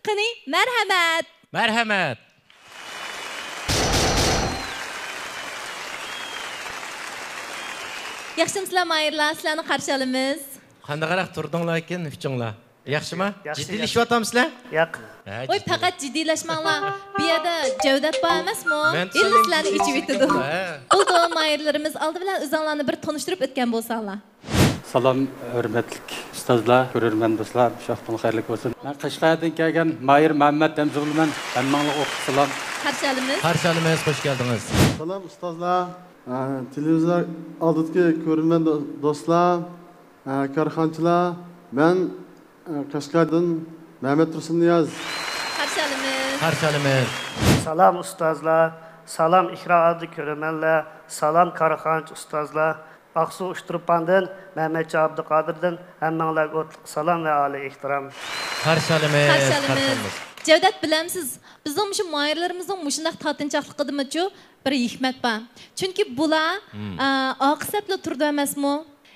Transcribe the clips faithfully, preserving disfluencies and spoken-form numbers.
قېنى، مەرھەمەت! مەرھەمەت! ياخشىمۇسىلەر ماھىرلار؟ سىلەرنى قارشى ئالىمىز. قانداقراق تۇردۇڭلاركىن ئۈچۈڭلار؟ ياخشىما؟ ياخشى، جىددىيلىشىۋاتامسىلەر؟ ياق. ھە، ۋوي، جىددىي. پەقەت جىددىيلەشمەڭلار. بۇ يەردە جەۋدەت بار ئەمەسمۇ؟ مەن ھېلى سىلەرنى ئېچىۋېتىدۇ. ھە. بولدى، ماھىرلىرىمىز، ئالدى بىلەن ئۆزۈڭلارنى بىر تونۇشتۇرۇپ ئۆتكەن بولساڭلار. سالام، ھۆرمەتلىك ئۇستازلار، كۆرۈرمەن دوستلار، شۇ ۋاقتىڭلار خەيرلىك بولسۇن. مەن قەشقەردىن كەلگەن ماھىر مەمەت ھەمزە بولىمەن. ھەممىڭلارغا ئوتلۇق سالام. قارشى ئالىمىز. قارشى ئالىمىز، خوش كەلدىڭىز. سالام ئۇستازلار، ئە، تېلېۋىزور ئالدىدىكى كۆرۈرمەن دو-، دوستلار، ئە، كارخانىچىلار، مەن، ئە، قەشقەردىن مەمەت تۇرسۇننىياز. قارشى ئالىمىز. قارشى ئالىمىز. سالام ئۇستازلار، سالام ئېكران ئالدىدىكى كۆرۈرمەنلەر، سالام كارخانىچى ئۇستازلار. ئاقسۇ ئۇچتۇرپاندىن، مەمەتجان ئابدۇقادىردىن ھەممىڭلارغا ئوتلۇق سالام ۋە ئالىي ئېھتىرام. قارشى ئالىمىز، قارشى ئالىمىز. قارشى ئالىمىز. جەۋدەت، بىلەمسىز، بىزنىڭ مۇشۇ ماھىرلىرىمىزنىڭ مۇشۇنداق تارتىنچاقلىقىدىمۇچۇ بىر ھېكمەت بار. چۈنكى بۇلار، مم. ئا، ئاقىسەپلا تۇرىدۇ ئەمەسمۇ؟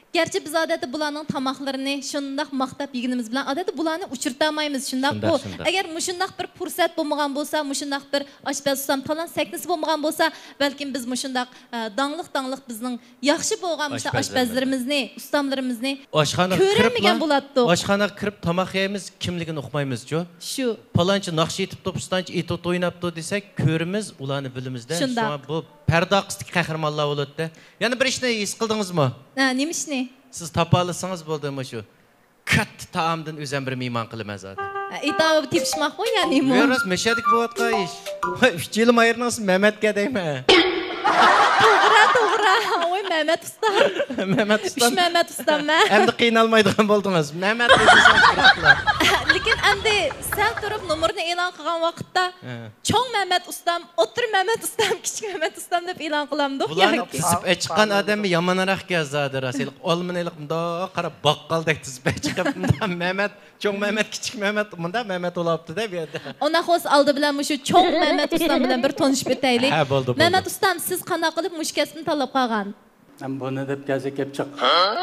گەرچە بىز ئادەتتە بۇلارنىڭ تاماقلىرىنى شۇنداق ماختاپ يېگىنىمىز بىلەن، ئادەتتە بۇلارنى ئۇچرىتالمايمىز، شۇنداققۇ؟ شۇنداق، شۇنداق. ئەگەر مۇشۇنداق بىر پۇرسەت بولمىغان بولسا، مۇشۇنداق بىر ئاشپەز ئۇستام تالانت سەھنىسى بولمىغان بولسا، بەلكىم بىز مۇشۇنداق، ئە، داڭلىق، داڭلىق بىزنىڭ ياخشى بولغان مۇشۇ ئاشپەزلىرىمىز. ئاشپەزلىرىمىزنى، ئۇستاملىرىمىزنى ئاشخانىغا كۆرەلمىگەن كىرىپلا، بولاتتۇق. ئاشخانىغا كىرىپ تاماق يەيمىز، كىملىكىنى ئۇقمايمىزچۇ؟ شۇ. پالانچى ناخشا ئېيتىپتۇ، پۇستانچى ئېتوت ئويناپتۇ دېسەك، كۆرىمىز، ئۇلارنى بىلىمىزدە. شۇنداق. شۇڭا بۇ پەردە ئارقىسىدىكى قەھرىمانلار بولىدۇ. يەنە بىر ئىشنى ھېس قىلدىڭىزمۇ؟ ھە، نېمە ئىشنى؟ سىز تاپالىسىڭىز بولدى مۇشۇ كاتتا تائامدىن ئۆزۈم بىر مېھمان قىلىمەن زادى. ھە، ئېتابى تېپىشماقمۇ يا نېمە؟ يا، راست مەشەدىكى بولۇۋاتقان ئىش. ۋاي، ئۈچ يىل ماھىرنىڭ ئىسمى مەمەتكە دەيمەن. توغرا، توغرا. ۋاي، مەمەت ئۇستام. مەمەت ئۈچ ئۇستام. مەمەت ئۇستام مەن. ئەمدى قىينالمايدىغان بولدىڭىز. مەمەت دېسىڭىز بىراقلا. لېكىن ئەمدى سەل تۇرۇپ نومۇرنى ئېلان قىلغان ۋاقىتتا، ھە. چوڭ مەمەت ئۇستام، ئوتتۇرا مەمەت ئۇستام، كىچىك مەمەت ئۇستام دەپ ئېلان قىلامدۇق بۇلارنى ياكى؟ تىزىپ ئېچىققان ئادەممۇ يامانراق گەپ زادى راست. ھېلىقى ئالمىنى ھېلىقى مۇنداق قاراپ باققالدەك تىزىپ ئېچىقىپ، مۇنداق مەمەت، چوڭ مەمەت، كىچىك مەمەت، مۇنداق مەمەت بولاپتۇ-دە بۇ يەردە. ئۇنداق بولسا ئالدى بىلەن مۇشۇ چوڭ مەمەت ئۇستام بىلەن بىر تونۇشۇپ ئۆتەيلى. ھە، بولدى، بولدى. مەمەت ئۇستام، سىز قانداق قىلىپ مۇشۇ كەسىپنى تاللاپ قالغان؟ ھەم بۇنى دەپ كەلسە گەپ جىق.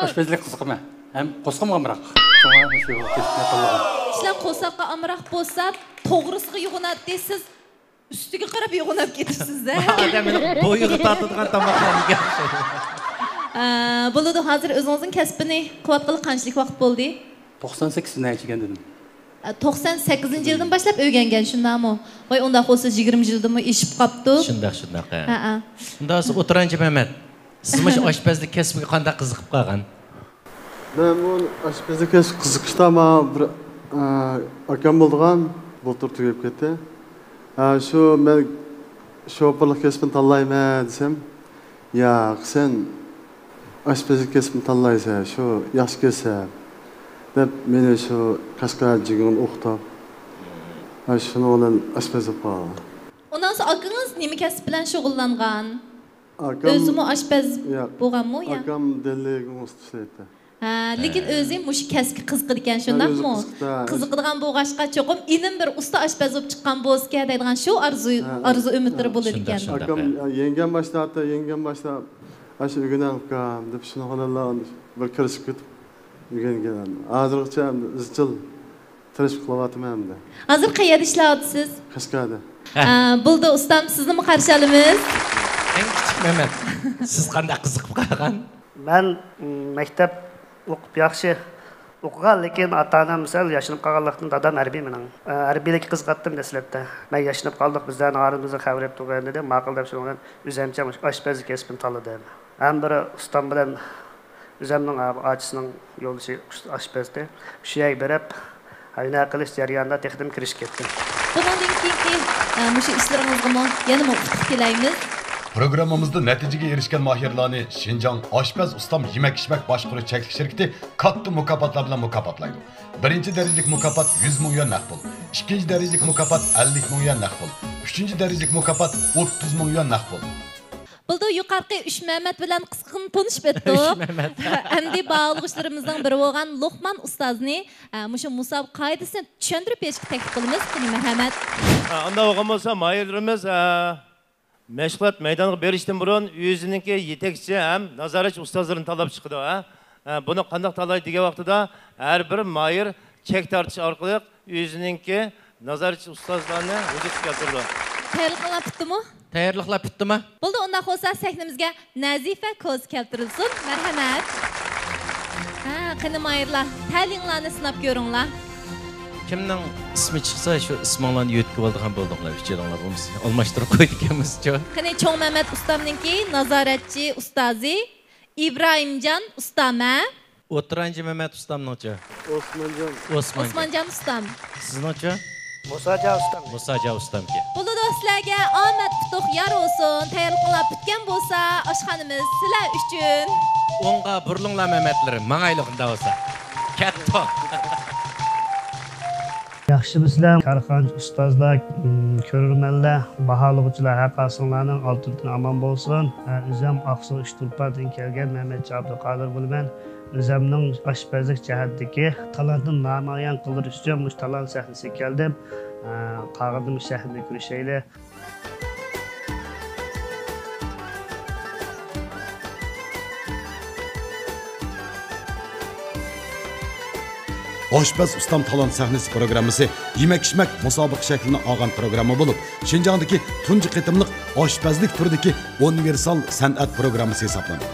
ئاشپەزلىك قىزىقىمەن. ھەم قورسىقىمغا ئامراق. شۇڭا مۇشۇ كەسىپنى تاللىغان. كىشىلەر قورساققا ئامراق بولسا، توغرىسىغا يوغىناتتى، سىز ئۈستىگە قاراپ يوغىناپ كېتىپسىز-ھە. ئادەمنىڭ بويىغا تارتىدىغان تاماقلارنى گەپ. ئە، بولىدۇ، ھازىر ئۆزىڭىزنىڭ كەسپىنى قىلىۋاتقىلى قانچىلىك ۋاقىت بولدى؟ توقسان سەككىزىنچى يىلدىن. ئە، توقسان سەككىزىنچى يىلدىن باشلاپ ئۆگەنگەن، شۇنداقمۇ؟ ۋاي، ئۇنداق بولسا يىگىرمە يىلدىنمۇ ئېشىپ قاپتۇ. شۇنداق، شۇنداق، ھە. ھە، ھە. شۇنداق بولسا ئوتتۇرانچى مەمەت، سىز مۇشۇ ئاشپەزلىك كەسپىگە قانداق قىزىقىپ قالغان؟ مەن بۇ ئاشپەزلىك كەسپىگە قىزىقىشتا ماڭا بىر، ئە، ئاكام بولىدىغان، بۇلتۇر تۈگەپ كەتتى. ھە، شۇ مەن شوپۇرلۇق كەسپىنى تاللايمەن دېسەم، ياق، سەن ئاشپەزلىك كەسپىنى تاللايسەن، شۇ ياخشى كەسىپ، دەپ مېنى شۇ قەشقەر جىگىڭنى ئوقۇتۇپ، ھە، شۇنىڭ بىلەن ئاشپەز بولۇپ قالدىم. ئۇنداق بولسا ئاكىڭىز نېمە كەسىپ بىلەن شۇغۇللانغان؟ ئاكام، ئۆزىمۇ ئاشپەز ياق، بولغانمۇ يا؟ ئاكام دېلىگىڭ ئۇستا ئىشلەيتتى. ھە، لېكىن ھە. ئۆزى مۇشۇ كەسىپكە قىزىقىدىكەن، ھە، شۇنداقمۇ؟ ئۆزى قىزىقتى، ھە. قىزىقىدىغان بولغاچقا، چوقۇم ئىنىم بىر ئۇستا ئاشپەز بولۇپ چىققان بولسىكەن دەيدىغان شۇ ئارزۇ، ھە، ھە. ئارزۇ ئۈمىدلىرى ھە. بولىدىكەن. شۇنداق، شۇنداق، ئاكام، ھە. يەڭگەم باشلاپتۇ، يەڭگەم باشلاپ، ئاشۇ ئۆگىنەڭ ئۇكام دەپ، شۇنىڭ بىلەنلا بىر كىرىشىپ كېتىپ ئۆگەنگەن. ھازىرغىچە ئىزچىل تىرىشىپ قىلىۋاتىمەن ئەمدى. ھازىر قەيەردە ئىشلەۋاتىسىز؟ قەشقەردە. ھە. ئە، بولدى، ئۇستام، سىزنىمۇ قارشى ئالىمىز. ئەڭ كىچىك مەمەت، سىز قانداق قىزىقىپ قالغان؟ مەن، م، مەكتەپ ئوقۇپ ياخشى ئوقۇغان، لېكىن ئاتا-ئانام سەل ياشىنىپ قالغانلىقتىن، دادام ھەربىي مېنىڭ. ئە، ھەربىيلىككە قىزىقاتتىم دەسلەپتە. مەن ياشىنىپ قالدۇق، بىزلەرنىڭ ئارىمىزدا خەۋىرى يوق تۇغۇن دېدى. ماقۇل دەپ شۇنىڭ بىلەن ئۆزەمچە ئاشپەزلىك كەسپىنى تاللىدىم. ھەم بىر ئۇستام بىلەن ئۆزەمنىڭ ئاچىسىنىڭ يولدىشى ئۇستا ئاشپەزتى. شۇ يەرگە بېرىپ، ھۈنەر قىلىش جەريانىدا تېخىدىن كىرىشىپ كەتتىم. بۇنىڭدىن كېيىنكى، ئە، مۇشۇ ئىشلىرىڭىزغىمۇ يەنىمۇ ئۇتۇق تىلەيمىز. پروگراممىمىزدا نەتىجىگە ئېرىشكەن ماھىرلارنى شىنجاڭ ئاشپەز ئۇستام يېمەك-ئىچمەك باشقۇرۇش چەكلىك شىركىتى كاتتا مۇكاپاتلار بىلەن مۇكاپاتلايدۇ. بىرىنچى دەرىجىلىك مۇكاپات يۈز مىڭ يۈەن نەق پۇل، ئىككىنچى دەرىجىلىك مۇكاپات ئەللىك مىڭ يۈەن نەق پۇل، ئۈچىنچى دەرىجىلىك مۇكاپات ئوتتۇز مىڭ يۈەن نەق پۇل. بولدى، يۇقىرىقى ئۈچ مەمەت بىلەن قىسقىغىنە تونۇشۇپ ئۆتتۇق. ئۈچ مەمەت. ئەمدى باھالىغۇچىلىرىمىزنىڭ بىرى بولغان لوقمان ئۇستازنى، ئە، مۇشۇ مۇسابىقە قائىدىسىنى چۈشەندۈرۈپ بېرىشكە تەكلىپ قىلىمىز. قېنى، مەرھەمەت. ئە، ئانداق بولغان بولسا، ماھىرلىرىمىز، ئە، مەشغۇلات مەيدانىغا بېرىشتىن بۇرۇن ئۆزىنىڭكى يېتەكچى ھەم نازارەتچى ئۇستازلىرىنى تاللاپ چىقىدۇ، ھە؟ ئە، بۇنى قانداق تاللايدۇ دېگەن ۋاقتىدا، ھەر بىر ماھىر چەك تارتىش ئارقىلىق ئۆزىنىڭكى نازارەتچى ئۇستازلارنى ھۇزۇرغا كەلتۈرىدۇ. تەييارلىقلار پۈتتىمۇ؟ تەييارلىقلار پۈتتىمۇ؟ بولدى، ئۇنداق بولسا سەھنىمىزگە نەزىپە كوزا كەلتۈرۈلسۇن. مەرھەمەت. ھە، قېنى ماھىرلار، تەلىيىڭلارنى سىناپ كۆرۈڭلار. كىمنىڭ ئىسمى چىقسا، شۇ ئىسمىڭلارنى يۆتكىۋالىدىغان بولدۇڭلار، ئۈچەيلىڭلار بولمىسا ئالماشتۇرۇپ قويىدىكەنمىزچۇ. قېنى، چوڭ مەمەت ئۇستامنىڭكى نازارەتچى ئۇستازى ئىبراھىمجان ئۇستام، ھە؟ ئوتتۇرانچى مەمەت ئۇستامنىڭچۇ؟ ئوسمانجان. ئوسمانجان. ئوسمانجان ئۇستام. سىزنىڭچۇ؟ مۇساجان ئۇستام. مۇساجان ئۇستامكى. بولىدۇ، سىلەرگە ئامەت ئۇتۇق يار بولسۇن. تەييارلىقىڭلار پۈتكەن بولسا، ئاشخانىمىز سىلەر ئۈچۈن. ئوڭغا بۇرۇلۇڭلار مەمەتلىرىم، ماڭايلى ئۇنداق بولسا. كەتتۇق. ياخشىمۇسىلەر، كارخانىچى ئۇستازلار، كۆرۈرمەنلەر، باھالىغۇچىلار، ھەر قايسىڭلارنىڭ ئالتۇن تېنى ئامان بولسۇن. ئۆزۈم ئاقسۇ ئۈچتۇرپاندىن كەلگەن مەمەتجان ئابدۇقادىر بولىمەن. ئۆزۈمنىڭ ئاشپەزلىك جەھەتتىكى تالانتىنى نامايان قىلدۇرۇش ئۈچۈن مۇشۇ تالانت سەھنىسىگە كەلدىم. قالغىنىدا مۇشۇ سەھنىدە كۆرۈشەيلى. ئاشپەز ئۇستام تالانت سەھنىسى پروگراممىسى يېمەك-ئىچمەك مۇسابىقە شەكلىنى ئالغان پروگرامما بولۇپ، شىنجاڭدىكى تۇنجى قېتىملىق ئاشپەزلىك تۈرىدىكى ئۇنىۋېرسال سەنئەت پروگراممىسى ھېسابلىنىدۇ.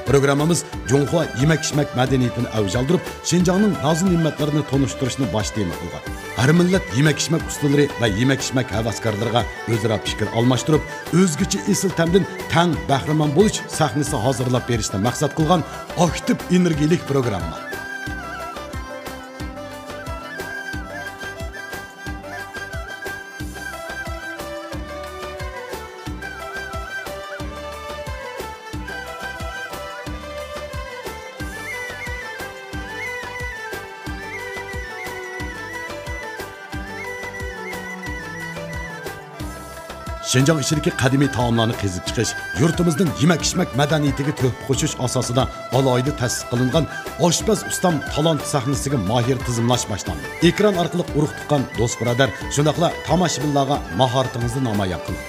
پروگراممىمىز جۇڭخۇا يېمەك-ئىچمەك مەدەنىيىتىنى ئەۋج ئالدۇرۇپ، شىنجاڭنىڭ نازۇ-نېمەتلىرىنى تونۇشتۇرۇشنى باش تېما قىلغان. ھەر مىللەت يېمەك-ئىچمەك ئۇستىلىرى ۋە يېمەك-ئىچمەك ھەۋەسكارلىرىغا ئۆزئارا پىكىر ئالماشتۇرۇپ، ئۆزگىچە ئېسىل تەمدىن تەڭ بەھرىمەن بولۇش سەھنىسى ھازىرلاپ بېرىشنى مەقسەت قىلغان ئاكتىپ ئېنېرگىيەلىك پروگرامما. شىنجاڭ ئىچىدىكى قەدىمىي تائاملارنى قېزىپ چىقىش، يۇرتىمىزنىڭ يېمەك-ئىچمەك مەدەنىيىتىگە تۆھپە قوشۇش ئاساسىدا ئالاھىدە تەسىس قىلىنغان ئاشپەز ئۇستام تالانت سەھنىسىگە ماھىر تىزىملاش باشلاندى. ئېكران ئارقىلىق ئۇرۇق-تۇغقان، دوست-بۇرادەر، شۇنداقلا تاماشىبىنلارغا ماھارىتىڭىزنى نامايان قىلىڭ.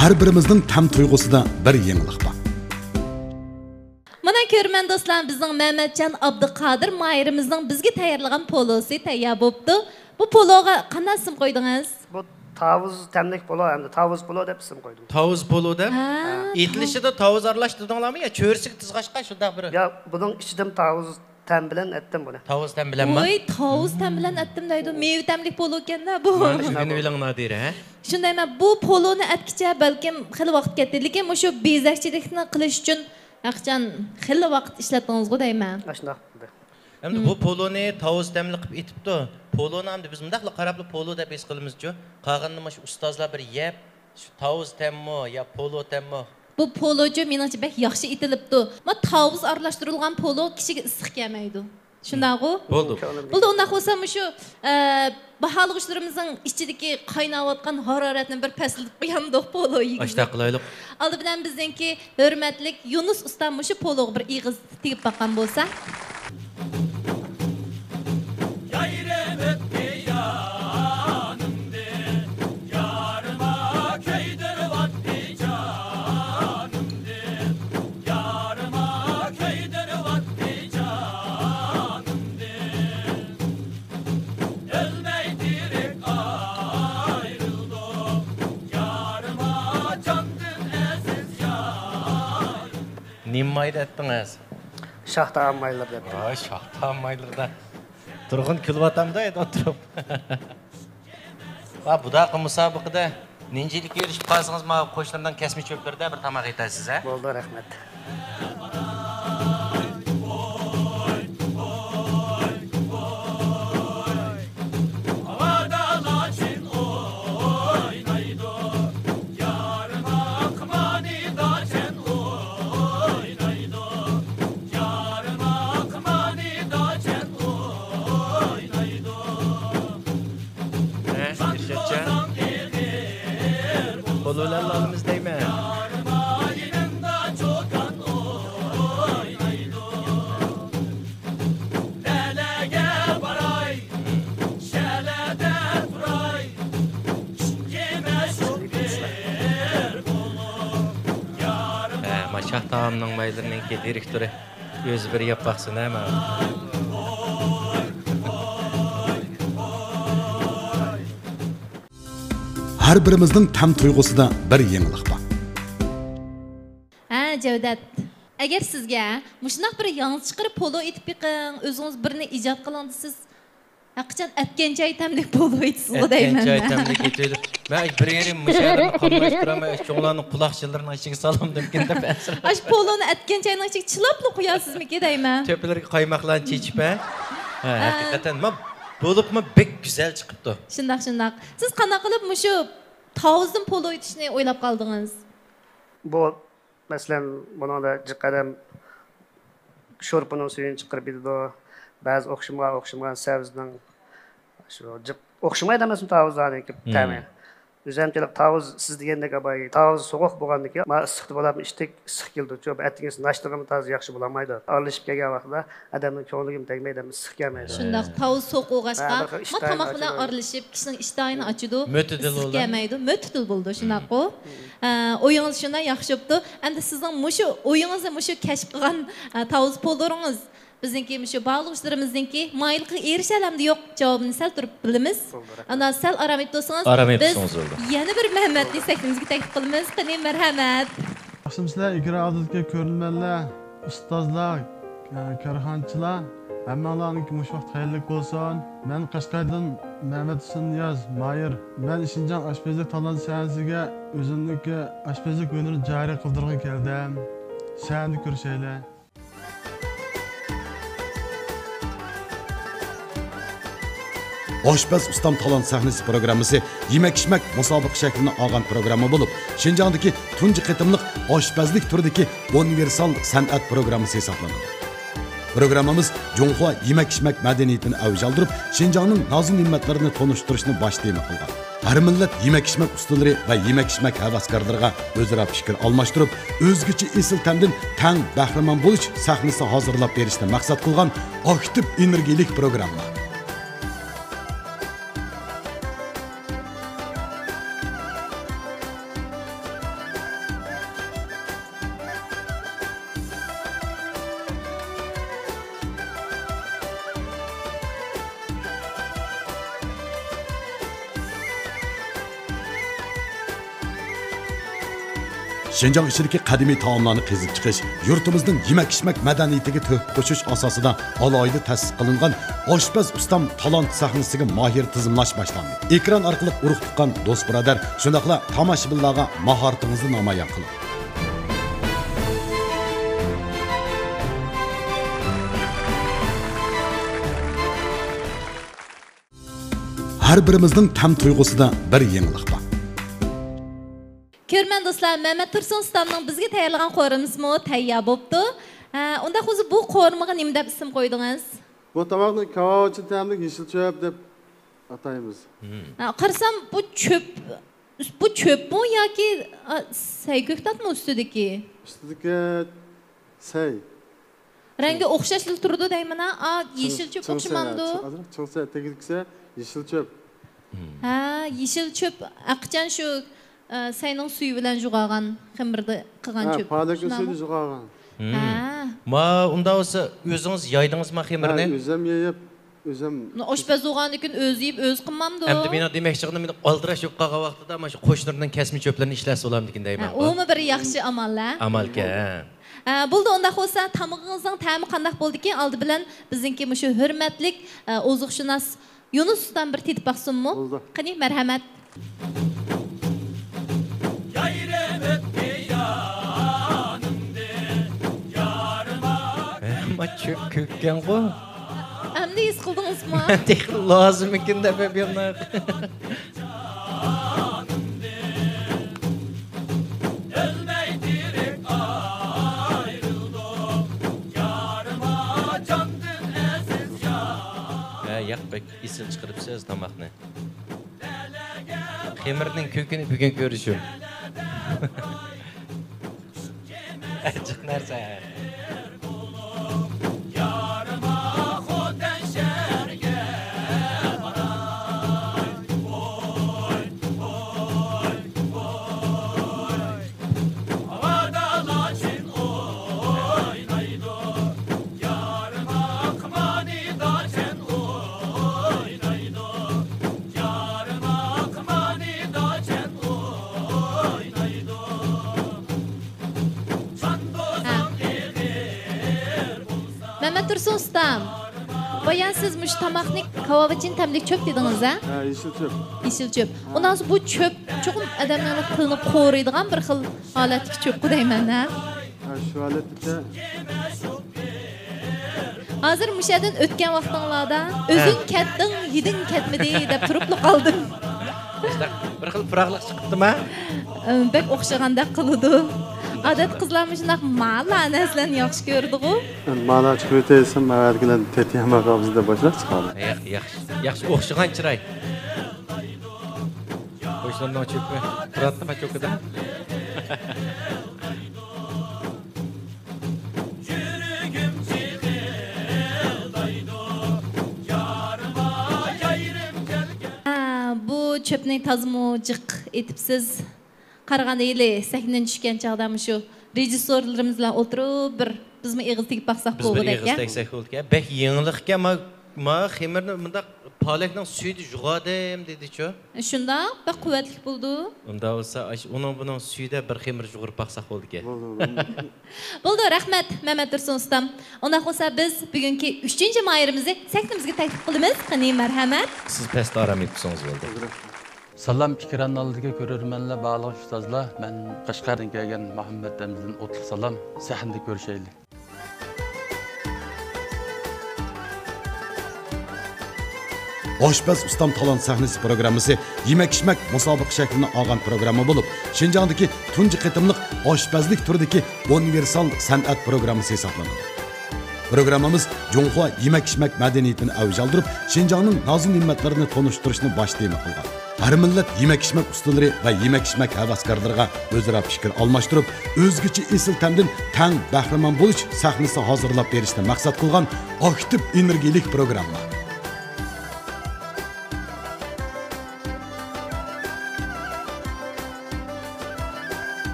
ھەر بىرىمىزنىڭ تەم تۇيغۇسىدا بىر يېڭىلىق بار. مانا، كۆرۈرمەن دوستلار، بىزنىڭ مەمەتجان ئابدۇقادىر ماھىرىمىزنىڭ بىزگە تەييارلىغان پولۇسى تەييار بوپتۇ. بۇ پولۇغا قانداق ئىسىم قويدىڭىز؟ بۇ تاۋۇز تەملىك پولۇ ھەمدە تاۋۇز پولۇ دەپ ئىسىم قويدۇم. تاۋۇز پولۇ دەپ؟ ھە. ئېتىلىشىدا تاۋۇز ئارىلاشتۇردۇڭلارمۇ يا چۆرىسىگە تىزغاچقا شۇنداق بىر؟ يا، بۇنىڭ ئىچىدىمۇ تاۋۇز تەم بىلەن ئەتتىم بۇنى. تاۋۇز تەم بىلەنمۇ؟ ۋاي، تاۋۇز تەم بىلەن ئەتتىم دەيدۇ. مېۋە تەملىك پولۇكەندە بۇ. مانا شۇنى بىلىڭ، نادىرە، ھە؟ شۇندايمەن، بۇ پولۇنى ئەتكىچە بەلكىم خېلى ۋاقىت كەتتى. لېكىن مۇشۇ بېزەكچىلىكنى قىلىش ئۈچۈن ھەقىچان خېلى ۋاقىت ئىشلەتتىڭىزغۇ دەيمەن. ئاشۇنداق بولدى. ئەمدى بۇ پولۇنى تاۋۇز تەملىك قىلىپ ئېتىپتۇ. پولۇنى ئەمدى بىز مۇنداقلا قاراپلا پولۇ دەپ ھېس قىلىمىزچۇ. قالغىنىنى مۇشۇ ئۇستازلار بىر يەپ، شۇ تاۋۇز تەممۇ يا پولۇ تەممۇ؟ بۇ پولۇچۇ مېنىڭچە بەك ياخشى ئېتىلىپتۇ. ما تاۋۇز ئارىلاشتۇرۇلغان پولۇ كىشىگە ئىسسىق كەلمەيدۇ. شۇنداقغۇ؟ بولدى. بولدى، ئۇنداق بولسا مۇشۇ، ئە، باھالىغۇچىلىرىمىزنىڭ ئىچىدىكى قايناۋاتقان ھارارەتنى بىر پەسلىتىپ قويامدۇق پولۇ يېگۈزۈپ. ئاشۇنداق قىلايلۇق. ئالدى بىلەن بىزنىڭكى ھۆرمەتلىك يۇنۇس ئۇستام مۇشۇ پولۇغا بىر ئېغىز تېگىپ باققان بولسا. يايرىۋەتتى نېمە مايدا ئەتتىڭىز؟ شاھ تائام مايلىرىدا ئەتتىم. ۋاي، شاھ تائام مايلىرىدا. تۇرغۇن كۈلۈۋاتامدۇ ئەيدە ئولتۇرۇپ. ۋا، بۇداقى مۇسابىقىدە نىنجىلىككە ئېرىشىپ قالسىڭىز، ماۋۇ قوشنىرىنىڭ كەسمە چۆپلىرىدە بىر تاماق ئېتەرسىز، ھە؟ بولدى، رەھمەت. ھە، ئىرشاتجان. قول بىلەن ئالىمىز دەيمەن. ھە، ما شاھ تائامنىڭ مايلىرىنىڭكى دىرېكتورى. ئۆزى بىر يەپ باقسۇن، ھە، ماۋۇ. ھەر بىرىمىزنىڭ تەم تۇيغۇسىدا بىر يېڭىلىق بار. ھە، جەۋدەت. ئەگەر سىزگە مۇشۇنداق بىر ياڭزا چىقىرىپ پولۇ ئېتىپ بېقىڭ، ئۆزىڭىز بىرنى ئىجاد قىلىڭ دېسىز، ھەقىچان ئەتكەن چاي تەملىك پولۇ ئېتىسىزغۇ دەيمەن. ئەتكەن چاي تەملىك ئېتىۋېلىپ، مەن بىر يېرىم مۇشۇ يەردىن قاملاشتۇرامەن، چوڭلارنىڭ قۇلاقچىنلىرىنىڭ ئىچىگە سالامدىمكىن دەپ ئەنسىرەپ. ئاشۇ پولۇنى ئەتكەن چاينىڭ ئىچىگە چىلاپلا قويارسىزمىكى دەيمەن. تۆپىلىرىگە قايماقلارنى چېچىپ، ھە؟ ھە، ھە. ھەقىقەتەن، ما، بولۇپمۇ بەك گۈزەل چىقىپتۇ. شۇنداق، شۇنداق. سىز قانداق قىلىپ مۇشۇ تاۋۇزدىن پولۇ ئېتىشنى ئويلاپ قالدىڭىز؟ بۇ، مەسىلەن، بۇنىڭدا جىق ئادەم شورپىنىڭ سۈيىنى چىقىرىپ ئېتىدۇ. بەزى ئوخشىمىغان، ئوخشىمىغان سەۋزىنىڭ شۇ جىق ئوخشىمايدۇ ئەمەسمۇ تاۋۇزلارنىڭكى تەمى. ئۆزى ھەم تېلىق تاۋۇز، سىز دېگەندەك ئاپاي، تاۋۇز سوغۇق بولغاندىكىن، ما ئىسسىقتا بولۇپ ئىچتۇق، ئىسسىق كېلىدۇ. شۇ ئەتىگىنسى ناشتىغىمۇ تازا ياخشى بولالمايدۇ. ئارىلىشىپ كەلگەن ۋاقتىدا ئادەمنىڭ كۆڭلىگىمۇ تەگمەيدۇ، ئىسسىق كەلمەيدۇ. شۇنداق، تاۋۇز سوغۇق بولغاچقا، ھە، بىر خىل ما ئىشتاھىنى تاماق بىلەن ئاچىدۇ. ئارىلىشىپ، كىشىنىڭ ئىشتاھىنى ئاچىدۇ. مۆتىدىل ئىسسىق بولىدۇ. كەلمەيدۇ، مۆتىدىل بولىدۇ، شۇنداققۇ؟ ھە، ئويىڭىز شۇنداق ياخشى بوپتۇ. ئەمدى سىزنىڭ مۇشۇ ئويىڭىزنى، مۇشۇ كەشىپ قىلغان، ھە، تاۋۇز پولۇرىڭىز بىزنىڭكى مۇشۇ باغلىغۇچىلىرىمىزنىڭكى مايىللىقىغا ئېرىشەلەمدۇ يوق جاۋابىنى سەل تۇرۇپ بىلىمىز. بولدى، رەھمەت. ئانا سەل ئارام ئېلىپ تۇرسىڭىز، ئارام ئېلىپ بىز تۇرسىڭىز بولدى. يەنە بىر مەمەتنى سەھنىمىزگە تەكلىپ قىلىمىز. قېنى، مەرھەمەت. ياخشىمۇسىلەر، ئېكران ئالدىدىكى كۆرۈرمەنلەر، ئۇستازلار، كارخانىچىلار، ھەممىڭلارنىڭكى مۇشۇ ۋاقىت خەيرلىك بولسۇن. مەن قەشقەردىن مەمەت ھۈسەن نىياز، ماھىر. مەن شىنجاڭ ئاشپەزلىك تالانت سەھنىسىگە ئۆزۈمنىڭكى ئاشپەزلىك ھۈنىرىنى جارى قىلدۇرغىلى كەلدىم. سەھنىدە كۆرۈشەيلى. ئاشپەز ئۇستام تالانت سەھنىسى پروگراممىسى يېمەك-ئىچمەك مۇسابىقە شەكلىنى ئالغان پروگرامما بولۇپ، شىنجاڭدىكى تۇنجى قېتىملىق ئاشپەزلىك تۈرىدىكى ئۇنىۋېرسال سەنئەت پروگراممىسى ھېسابلىنىدۇ. پروگراممىمىز جۇڭخۇا يېمەك-ئىچمەك مەدەنىيىتىنى ئەۋج ئالدۇرۇپ، شىنجاڭنىڭ نازۇ-نېمەتلىرىنى تونۇشتۇرۇشنى باش تېما قىلغان. ھەر مىللەت يېمەك-ئىچمەك ئۇستىلىرى ۋە يېمەك-ئىچمەك ھەۋەسكارلىرىغا ئۆزئارا پىكىر ئالماشتۇرۇپ، ئۆزگىچە ئېسىل تەمدىن تەڭ بەھرىمەن بولۇش سەھنىسى ھازىرلاپ بېرىشنى مەقسەت قىلغان ئاكتىپ ئېنېرگىيىلىك پروگرامما. شىنجاڭ ئىچىدىكى قەدىمىي تائاملارنى قېزىپ چىقىش، يۇرتىمىزنىڭ يېمەك-ئىچمەك مەدەنىيىتىگە تۆھپە قوشۇش ئاساسىدا ئالاھىدە تەسىس قىلىنغان ئاشپەز ئۇستام تالانت سەھنىسىگە ماھىر تىزىملاش باشلاندى. ئېكران ئارقىلىق ئۇرۇق-تۇغقان، دوست-بۇرادەر، شۇنداقلا تاماشىبىنلارغا ماھارىتىڭىزنى نامايان قىلىڭ. ھەر بىرىمىزنىڭ تەم تۇيغۇسىدا بىر يېڭىلىق بار. كۆرۈرمەن دوستلار، مەمەت تۇرسۇن ئۇستامنىڭ بىزگە تەييارلىغان قورۇمىسىمۇ تەييار بوپتۇ. ھە، ئۇنداق بولسا بۇ قورۇمىغا نېمە دەپ ئىسىم قويدىڭىز؟ بۇ تاماقنى كاۋاۋىچىن تەملىك يېشىل چۆپ دەپ ئاتايمىز. ھە، قارىسام بۇ چۆپ، بۇ چۆپمۇ ياكى، ئا، سەي كۆكتاتمۇ ئۈستىدىكى؟ ئۈستىدىكى سەي. رەڭگى ئوخشاشلا تۇرىدۇ دەيمەن ھە. ئا، يېشىل چۆپ ئوخشىمامدۇ؟ چىڭسە، ئازراق چىڭسە، تېگىلسە يېشىل چۆپ. ھە، يېشىل چۆپ ھەقىچان شۇ، ئە، سەينىڭ سۈيى بىلەن جۇغاغان خېمىردا قىلغان چۆپ. پالەكنىڭ سۈيىدە جۇغاغان. ھە. ما، ئۇنداق بولسا ئۆزىڭىز يايدىڭىزما خېمىرنى؟ ھە، ئۆزۈم يېيىپ، ئۆزۈم. ئاشپەز بولغاندىكىن ئۆزى يېيىپ، ئۆزى قىلمامدۇ؟ ئەمدى مېنىڭ دېمەكچى قىلغىنىم، ئالدىراش بولۇپ قالغان ۋاقتىدا مانا شۇ قوشنىرىنىڭ كەسمە چۆپلىرىنى ئىشلەتسە بولامدىكىن دەيمەن. ھە، ئۇمۇ بىر ياخشى ئامال ھە. ئامالكەن. ئە، بولدى، ئۇنداق بولسا تامىقىڭىزنىڭ تەمى قانداق بولدىكىن، ئالدى بىلەن بىزنىڭكى مۇشۇ ھۆرمەتلىك، ئە، ئوزۇقشۇناس يۇنۇس ئۇستام بىر تېتىپ باقسۇنمۇ؟ بولدى. قېنى، مەرھەمەت. ئەمما چۆپ كۆككەنغۇ. ئەمدى ھېس قىلدىڭىزمۇ؟ تېخى لازىمكىن دەپ يەپ يۈرمەڭ. ھە، ياق، بەك ئېسىل چىقىرىپسىز تاماقنى. خېمىرنىڭ كۆكىنى بۈگۈن كۆرۈشۈم. ئەجىق نەرسە. ھە. مەمەتتۇرسۇن ئۇستام، بايان سىز مۇشۇ تاماقنى كاۋاۋىچىن تەملىك چۆپ دېدىڭىز، ھە؟ ھە، يېشىل چۆپ. يېشىل چۆپ. ھە. ئۇنداق بولسا بۇ چۆپ چوقۇم ئادەمنىڭ تېنىنى قورۇيدىغان بىر خىل ھالەتتىكى چۆپقۇ دەيمەن، ھە؟ ھە، شۇ ھالەتتە. ھازىر مۇشۇ يەردىن ئۆتكەن ۋاقتىڭلاردا، ھە، ئۆزۈڭ كەتتىڭ، ھىدىڭ كەتمىدى دەپ تۇرۇپلا قالدىم. بىر خىل پىراقلىق چىقىپتىما؟ ئىم، بەك ئوخشىغاندەك قىلىدۇ. ئادەتتە قىزلار مۇشۇنداق مالا نەرسىلەرنى ياخشى كۆرىدىغۇ. مالا چىقىۋېتەي دېسەم، ئەۋەتكىلەر تېتى ياماق ئاغزىدا باشلاپ چىقىدۇ. ياخشى، ياخشى، ياخشى، ئوخشىغان چىراي. قويۇشلارنىڭ چۆپى تۇراتتىما چوكىدا؟ ھە، بۇ چۆپنى تازىمۇ جىق ئېتىپسىز. قارىغاندا ھېلى سەھنىدىن چۈشكەن چاغدا مۇشۇ رېژىسسورلىرىمىز بىلەن ئولتۇرۇپ بىر بىزمۇ ئېغىز تېگىپ باقساق بولغۇدەك. بىز بىر ئېغىز تەگسەك بولىدىكەن. بەك يېڭىلىقكەن، ما، ما خېمىرنى مۇنداق پالەكنىڭ سۈيىدە يۇغادىم دېدىچۇ. شۇنداق، بەك قۇۋۋەتلىك بولىدۇ. ئۇنداق بولسا، ئاش-، ئۇنىڭ بۇنىڭ سۈيىدە بىر خېمىر يۇغۇرۇپ باقساق بولىدىكەن. بولدى، بولدى. بولدى، رەھمەت، مەمەتتۇرسۇن ئۇستام. ئۇنداق بولسا، بىز بۈگۈنكى ئۈچىنچى ماھىرىمىزنى سەھنىمىزگە تەكلىپ قىلىمىز. قېنى، مەرھەمەت. سىز پەستە ئارام ئېلىپ تۇرسىڭىز بولدى. سالام، ئېكران ئالدىدىكى كۆرۈرمەنلەر، بارلىق ئۇستازلار. مەن قەشقەردىن كەلگەن مۇھەممەت رەمزىدىن ئوتلۇق سالام. سەھنىدە كۆرۈشەيلى. ئاشپەز ئۇستام تالانت سەھنىسى پروگراممىسى يېمەك-ئىچمەك مۇسابىقە شەكلىنى ئالغان پروگرامما بولۇپ، شىنجاڭدىكى تۇنجى قېتىملىق ئاشپەزلىك تۈرىدىكى ئۇنىۋېرسال سەنئەت پروگراممىسى ھېسابلىنىدۇ. پروگراممىمىز جۇڭخۇا يېمەك-ئىچمەك مەدەنىيىتىنى ئەۋج ئالدۇرۇپ، شىنجاڭنىڭ نازۇ-نېمەتلىرىنى تونۇشتۇرۇشنى باش تېما قىلغان. ھەر مىللەت يېمەك-ئىچمەك ئۇستىلىرى ۋە يېمەك-ئىچمەك ھەۋەسكارلىرىغا ئۆزئارا پىكىر ئالماشتۇرۇپ، ئۆزگىچە ئېسىل تەمدىن تەڭ بەھرىمەن بولۇش سەھنىسى ھازىرلاپ بېرىشنى مەقسەت قىلغان ئاكتىپ ئېنېرگىيىلىك پروگرامما.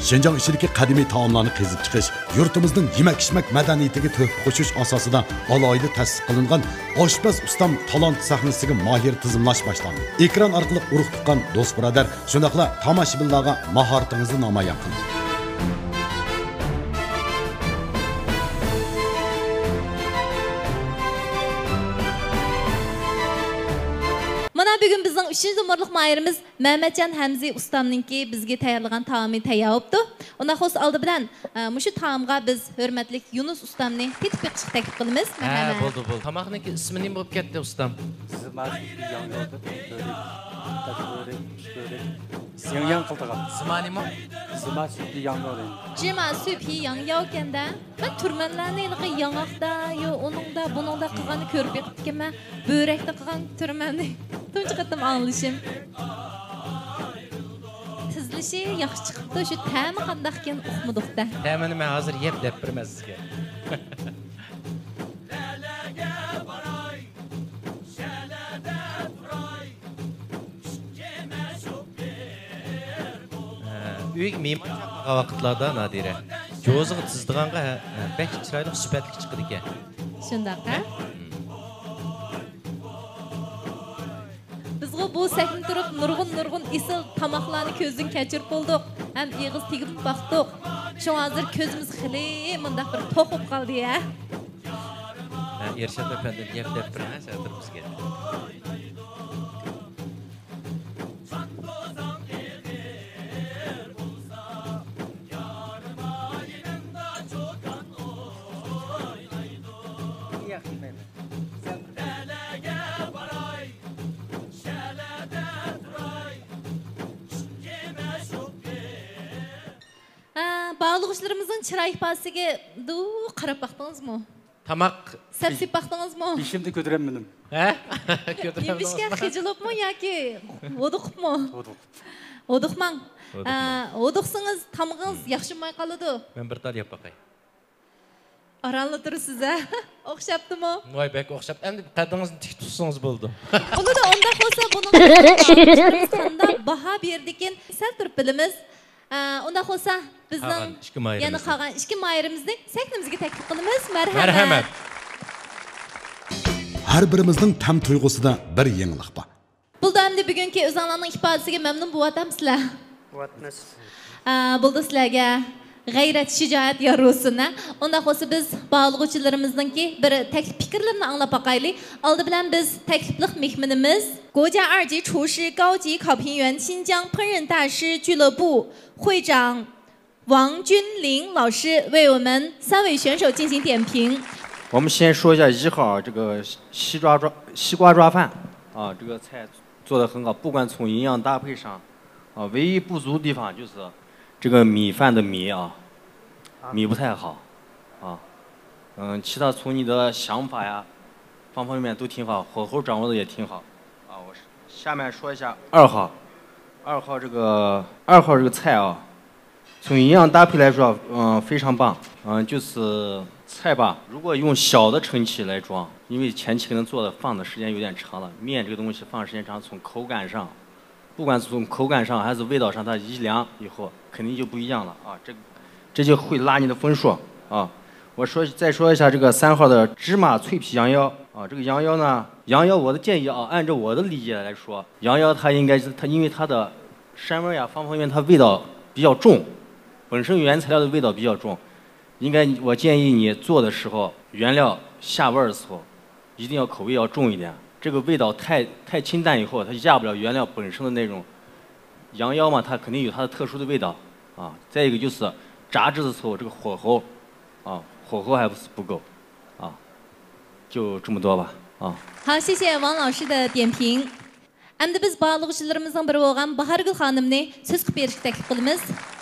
شىنجاڭ ئىچىدىكى قەدىمىي تائاملارنى قېزىپ چىقىش، يۇرتىمىزنىڭ يېمەك-ئىچمەك مەدەنىيىتىگە تۆھپە قوشۇش ئاساسىدا ئالاھىدە تەسىس قىلىنغان ئاشپەز ئۇستام تالانت سەھنىسىگە ماھىر تىزىملاش باشلاندى. ئېكران ئارقىلىق ئۇرۇق-تۇغقان، دوست-بۇرادەر، شۇنداقلا تاماشىبىنلارغا ماھارىتىڭىزنى نامايان قىلىڭ. مانا بۈگۈن بىزنىڭ ئۈچىنچى نومۇرلۇق ماھىرىمىز مەمەتجان ھەمزى ئۇستامنىڭكى بىزگە تەييارلىغان تائامى تەييار بوپتۇ. ئۇنداق بولسا ئالدى بىلەن، ئە، مۇشۇ تائامغا بىز ھۆرمەتلىك يۇنۇس ئۇستامنى تېتىپ بېقىشقا تەكلىپ قىلىمىز. ھە، مەرھەمەت. بولدى، بولدى. تاماقنىڭكى ئىسمى نېمە بولۇپ كەتتى، ئۇستام؟ زىما سۈتى ياڭياۋ دەپ بۆرەك، تاش بۆرەك، ياڭياڭ قىلىدىغان. زىما نېمە؟ زىما سۈتى ياڭياۋ دەيدۇ. جىما سۈتى ياڭياۋ ئىكەندە. مەن تۈرمەنلەرنى ھېلىقى ياڭاقتا، يو، ئۇنىڭدا، بۇنىڭدا قىلغاننى كۆرۈپ بېقىپتىكەنمەن. بۆرەكتە قىلغان تۈرمەننى تۇنجى قېتىم ئاڭلىشىم. تىزىلىشى ياخشى چىقىپتۇ، شۇ تەمى قانداقكەن ئۇقمىدۇق-دە. تەمىنى مەن ھازىر يەپ دەپ بېرىمەن سىزگە. ھە، ئۆيگە مېھمان چاقىرغان ۋاقىتلاردا، نادىرە، جوزىغا تىزىدىغانغا، ھە، ھە، بەك چىرايلىق، سۈپەتلىك چىقىدىكەن. شۇنداق، ھە؟ مم. بىز بۇ سەھنىدە تۇرۇپ نۇرغۇن نۇرغۇن ئېسىل تاماقلارنى كۆزدىن كەچۈرۈپ بولدۇق ھەم ئېغىز تېگىپ باقتۇق. شۇڭا ھازىر كۆزىمىز خېلى مۇنداق بىر توق بولۇپ قالدى ھە. ھە، ئىرشات ئەپەندى، گەپ دەپ بېرىڭ، ھە، سەۋدۇر بىزگە. ھە، باھالىغۇچىلىرىمىزنىڭ چىراي ئىپادىسىگە دۇ قاراپ باقتىڭىزمۇ؟ تاماق. سەپسېلىپ باقتىڭىزمۇ؟ بېشىمنى كۆتۈرەلمىدىم. ھە؟ نېمىشقا، خىجىلىپمۇ ياكى ھودۇقۇپمۇ؟ ھودۇق. ھودۇقماڭ. ھودۇقماڭ. ھودۇقسىڭىز تامىقىڭىز ياخشىماي قالىدۇ. مەن بىر تال يەپ باقاي. ئارانلا تۇرىسىز ھە؟ ئوخشاپتىمۇ؟ ۋاي، بەك ئوخشاپتۇ. ئەمدى قەددىڭىزنى تىك تۇتسىڭىز بولىدۇ. بولىدۇ، ئۇنداق بولسا بۇنىڭغا قانداق باھا بېرىدىكىن سەل تۇرۇپ بىلىمىز. ئە، ئۇنداق بولسا بىزنىڭ قالغان ئىككى ماھىرىمىزنى. يەنە قالغان ئىككى ماھىرىمىزنى سەھنىمىزگە تەكلىپ قىلىمىز. مەرھەمەت. مەرھەمەت. ھەر بىرىمىزنىڭ تەم تۇيغۇسىدا بىر يېڭىلىق بار. بولدى، ئەمدى بۈگۈنكى ئۆزۈڭلارنىڭ ئىپادىسىگە مەمنۇن بولۇۋاتامسىلەر؟ بولۇۋاتىمىز. ئە، بولدى، سىلەرگە غەيرەت، شىجائەت يار بولسۇن ھە. ئۇنداق بولسا بىز باھالىغۇچىلىرىمىزنىڭكى بىر تەكلىپ پىكىرلىرىنى ئاڭلاپ باقايلى. ئالدى بىلەن بىز تەكلىپلىق مېھمىنىمىز 国家二级厨师高级考评员新疆烹饪大师俱乐部会长 王君玲老师为我们三位选手进行点评。我们先说一下一号这个西抓抓西瓜抓饭啊，这个菜做的很好，不管从营养搭配上啊，唯一不足的地方就是这个米饭的米啊，米不太好啊，嗯，其他从你的想法呀，方方面面都挺好，火候掌握的也挺好啊。我下面说一下二号，二号这个二号这个菜啊， 从营养搭配来说，嗯，非常棒。嗯，就是菜吧，如果用小的盛器来装，因为前期可能做的放的时间有点长了，面这个东西放时间长，从口感上，不管从口感上还是味道上，它一凉以后肯定就不一样了啊。这这就会拉你的分数啊。我说再说一下这个三号的芝麻脆皮羊腰啊，这个羊腰呢，羊腰我的建议啊，按照我的理解来说，羊腰它应该是它因为它的膻味啊方方面面它味道比较重，本身原材料的味道比较重，应该我建议你做的时候原料下味儿的时候，一定要口味要重一点。这个味道太太清淡以后，它压不了原料本身的那种羊腰嘛，它肯定有它的特殊的味道啊。再一个就是炸制的时候这个火候啊，火候还不是不够啊，就这么多吧啊。好，谢谢王老师的点评。ئەمدى بىز باھالىغۇچىلىرىمىزنىڭ بىرى بولغان باھارگۈل خانىمنى سۆز قىلىپ بېرىشكە تەكلىپ قىلىمىز.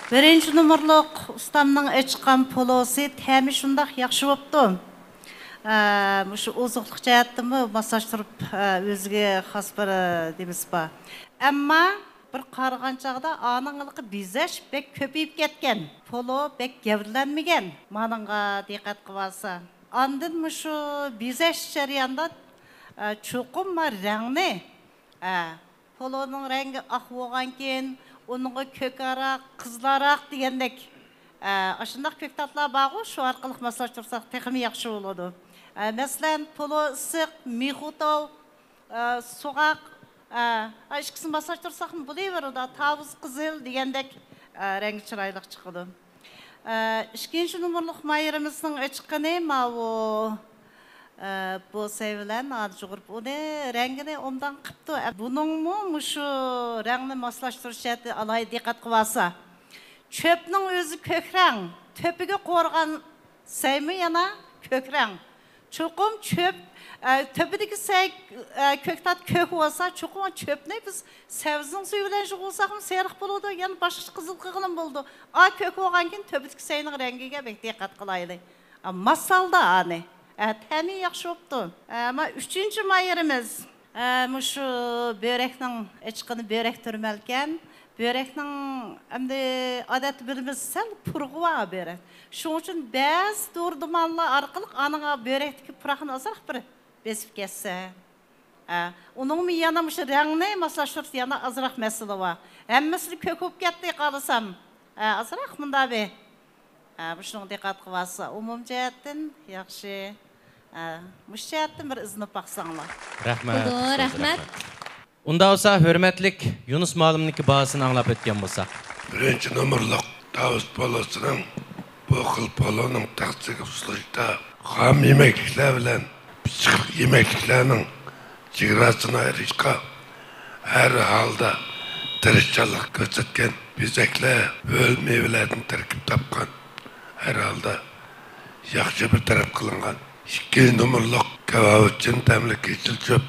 بىرىنچى نومۇرلۇق ئۇستامنىڭ ئېچىققان پولۇسى تەمى شۇنداق ياخشى بوپتۇ. ئە، مۇشۇ ئوزۇقلۇق جەھەتتىنمۇ ماسلاشتۇرۇپ، ئە، ئۆزىگە خاس بىر، ئە، نېمىسى بار. ئەمما بىر قارىغان چاغدا ئانىڭ ھېلىقى بېزەش بەك كۆپىيىپ كەتكەن. پولۇ بەك گەۋدىلەنمىگەن. مانىڭغا دىققەت قىلىۋالسا. ئاندىن مۇشۇ بېزەش جەريانىدا، ئە، چوقۇم ما رەڭنى، ئە، پولۇنىڭ رەڭگى ئاق بولغانكىن، ئۇنىڭغا كۆكرەك، قىزىلراق دېگەندەك، ئە، ئاشۇنداق كۆكتاتلار بارغۇ، شۇ ئارقىلىق ماسلاشتۇرساق تېخىمۇ ياخشى بولىدۇ. ئە، مەسىلەن، پولۇ ئىسسىق، مىخۇتاۋ، ئە، سوغۇق، ئە، ئىككىسىنى ماسلاشتۇرساقمۇ بولۇۋېرىدۇ. تاۋۇز قىزىل دېگەندەك، ئە، رەڭگى چىرايلىق چىقىدۇ. ئە، ئىككىنچى نومۇرلۇق مايرىمىزنىڭ ئېچىققىنى ماۋۇ، ئە، بوسەي بىلەن نادىجۇغۇرۇپ ئۇنى رەڭگىنى ئوبدان قىپتۇ. ئە، بۇنىڭمۇ مۇشۇ رەڭنى ماسلاشتۇرۇش جەھەتتە ئالاھىدە دىققەت قىلىۋالسا. چۆپنىڭ ئۆزى كۆك رەڭ، تۆپىگە قورغان سەيمۇ يەنە كۆك رەڭ. چوقۇم چۆپ، ئە، تۆپىدىكى سەي، ئە، كۆكتات كۆك بولسا، چوقۇم چۆپنى بىز سەۋزىنىڭ سۈيى بىلەن يۇغۇرساقمۇ سېرىق بولىدۇ، يەنە باشقىچە قىزىل قىلغىلىمۇ بولىدۇ. ئا كۆك بولغاندىكىن تۆپىدىكى سەينىڭ رەڭگىگە بەك دىققەت قىلايلى. ئا، ماسالدا ئانى. ئە، تەمى ياخشى بوپتۇ. ئە، ما ئۈچىنچى مايرىمىز. ئە، مۇشۇ بۆرەكنىڭ ئېچىقىنى بۆرەك تۈرمەلكەن. بۆرەكنىڭ ئەمدى ئادەتتە بىلىمىز سەل پۇرىقى بار بۆرەك. شۇنىڭ ئۈچۈن بەزى دورا-دۇمانلار ئارقىلىق ئانىڭ بۆرەكتىكى پۇراقنى ئازراق بىر بېسىپ كەتسە. ئە، ئۇنىڭمۇ يەنە مۇشۇ رەڭنى ماسلاشتۇرۇش يەنە ئازراق مەسىلە بار. ھەممىسى كۆك بولۇپ كەتتى قارىسام. ئە، ئازراق مۇنداق بىر. ئە، مۇشۇنىڭغا دىققەت قىلىۋالسا، ئومۇمىي جەھەتتىن ياخشى. ئە، مۇشۇ جەھەتتىن بىر ئىزدىنىپ باقساڭلار. رەھمەت. بولىدۇ، ئۇستاز، رەھمەت. ئۇنداق بولسا، ھۆرمەتلىك يۇنۇس مۇئەللىمنىڭكى باھاسىنى ئاڭلاپ ئۆتكەن بولساق. بىرىنچى نومۇرلۇق تاۋۇس پولۇسىنىڭ بۇ خىل پولۇنىڭ تەخسىگە ئۇسۇلىشىدا خام يېمەكلىكلەر بىلەن پىششىقلىق يېمەكلىكلەرنىڭ چېگراسىنى ئايرىشقا ھەر ھالدا تىرىشچانلىق كۆرسەتكەن بېزەكلەر، ھۆل مېۋىلەردىن تەركىب تاپقان، ھەر ھالدا ياخشى بىر تەرەپ قىلىنغان. ئىككىنچى نومۇرلۇق كاۋاۋىچىن تەملىك يېشىل چۆپ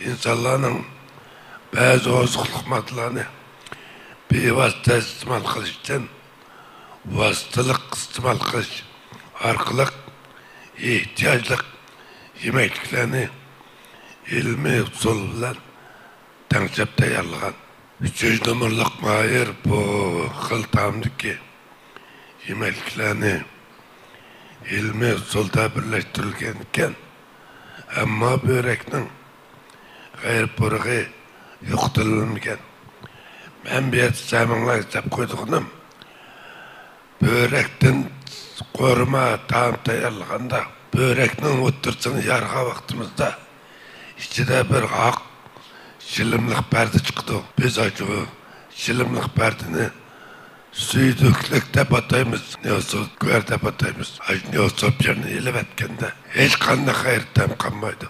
ئىنسانلارنىڭ بەزى ئوزۇقلۇق ماددىلارنى بىۋاسىتە ئىستېمال قىلىشتىن، ۋاسىتىلىق ئىستېمال قىلىش ئارقىلىق ئېھتىياجلىق يېمەكلىكلەرنى ئىلمىي ئۇسۇل بىلەن تەڭشەپ تەييارلىغان. ئۈچىنچى نومۇرلۇق ماھىر بۇ خىل تائامدىكى يېمەكلىكلەرنى ئىلمىي ئۇسۇلدا بىرلەشتۈرۈلگەن ئىكەن، ئەمما بۆرەكنىڭ غەيرىي پۇرىقى يوقىتىلمىگەن. مەن بۇ يەردە سەمىڭلار دەپ قويىدىغىنىم، بۆرەكتىن قورۇما تائام تەييارلىغاندا، بۆرەكنىڭ ئوتتۇرىسىنى يارغان ۋاقتىمىزدا ئىچىدە بىر ئاق شىلىملىق پەردە چىقىدۇ. بىز ئاشۇ شىلىملىق پەردىنى سۈيدۈكلۈك دەپ ئاتايمىز، نېئوسوپيېر دەپ ئاتايمىز. ئاشۇ نېئوسوپيېرنى ئېلىۋەتكەندە ھېچقانداق غەيرىي تەم قالمايدۇ.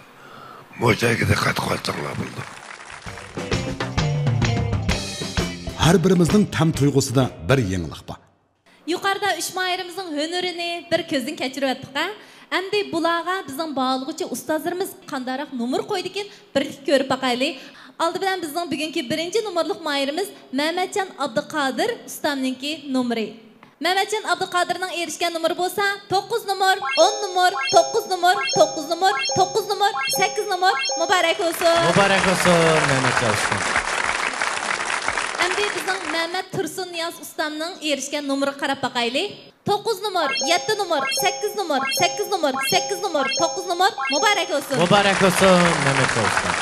مۇشۇ يەرگە دىققەت قىلىۋالساڭلار بولىدۇ. ھەر بىرىمىزنىڭ تەم تۇيغۇسىدا بىر يېڭىلىق بار. يۇقىرىدا ئۈچ ماھىرىمىزنىڭ ھۈنىرىنى بىر كۆزدىن كەچۈرۈۋەتتۇق-ھە. ئەمدى بۇلارغا بىزنىڭ باھالىغۇچى ئۇستازلىرىمىز قانداقراق نومۇر قويىدىكىن، بىرلىكتە كۆرۈپ باقايلى. ئالدى بىلەن بىزنىڭ بۈگۈنكى بىرىنچى نومۇرلۇق ماھىرىمىز مەمەتجان ئابدۇقادىر ئۇستامنىڭكى نومۇرى. مەمەتجان ئابدۇقادىرنىڭ ئېرىشكەن نومۇرى بولسا، توققۇز نومۇر، ئون نومۇر، توققۇز نومۇر، توققۇز نومۇر، توققۇز نومۇر، سەككىز نومۇر. مۇبارەك بولسۇن! مۇبارەك بولسۇن، مەمەتجان ئۇستام! ئەمدى بىزنىڭ مەمەت تۇرسۇن نىياز ئۇستامنىڭ ئېرىشكەن نومۇرىغا قاراپ باقايلى. توققۇز نومۇر، يەتتە نومۇر، سەككىز نومۇر، سەككىز نومۇر، سەككىز نومۇر، توققۇز نومۇر. مۇبارەك بولسۇن! مۇبارەك بولسۇن، مەمەتجان ئۇستام!